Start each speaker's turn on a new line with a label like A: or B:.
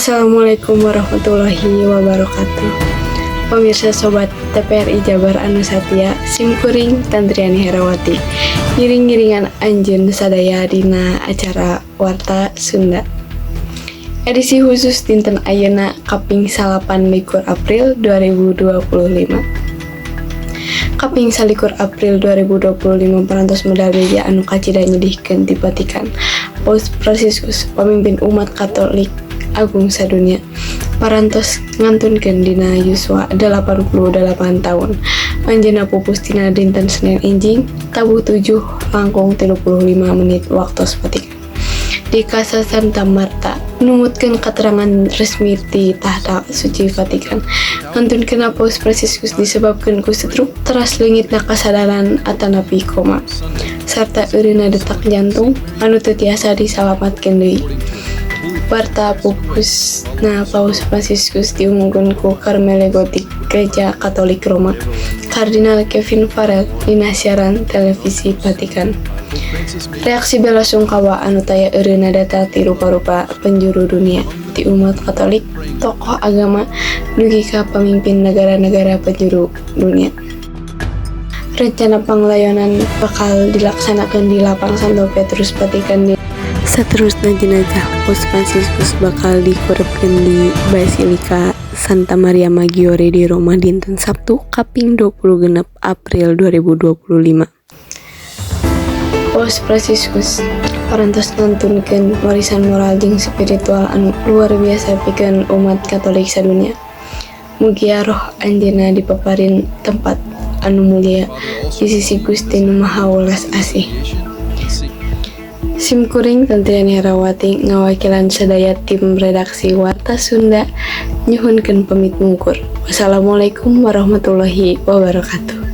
A: Assalamualaikum warahmatullahi wabarakatuh. Pemirsa Sobat TVRI Jabar anu satia, simkuring Tantriani Herawati ngiring-ngiringan anjeun sadaya dina acara Warta Sunda edisi khusus dinten ayeuna kaping 29 April 2025. Kaping 29 April 2025, parantos medal beja anu kacida nyedihkeun ti Vatikan. Paus Fransiskus, pamimpin umat Katolik agung sadunia, parantos ngantunkeun dina yuswa 88 tahun. Anjeunna pupus dina dinten Senin enjing tabuh 7.35 waktos Vatikan di Casa Santa Marta, numutkeun keterangan resmi ti Tahta Suci Vatikan. Ngantunkeunna Paus Fransiskus disebabkeun ku stroke teras leungitna kasadaran atanapi koma sarta eureunna detak jantung anu teu tiasa disalamatkeun deui. Warta pupusna Paus Fransiskus diumumkeun ku Karmelego ti Gereja Katolik Roma, Kardinal Kevin Farrell, dina siaran televisi Vatikan. Reaksi bela sungkawa anu taya eureunna datang ti rupa-rupa penjuru dunia, ti umat Katolik, tokoh agama, dugi ka pamimpin negara-negara penjuru dunia. Rencana panglayonan bakal dilaksanakeun di Lapang Santo Petrus, Vatikan. Di saterusna jenazah Paus Fransiskus bakal dikurebkeun di Basilika Santa Maria Maggiore di Roma dinten Sabtu kaping 26 April 2025. Paus Fransiskus parantos ngantunkeun warisan moral jeung spiritual anu luar biasa pikeun umat Katolik sadunia. Mugia roh anjeunna dipaparin tempat anu mulia di sisi Gusti Nu Maha Welas Asih. Simkuring Tantriani Herawati ngawakilan sadaya tim redaksi Warta Sunda nyuhunkeun pamit mungkur. Wassalamualaikum warahmatullahi wabarakatuh.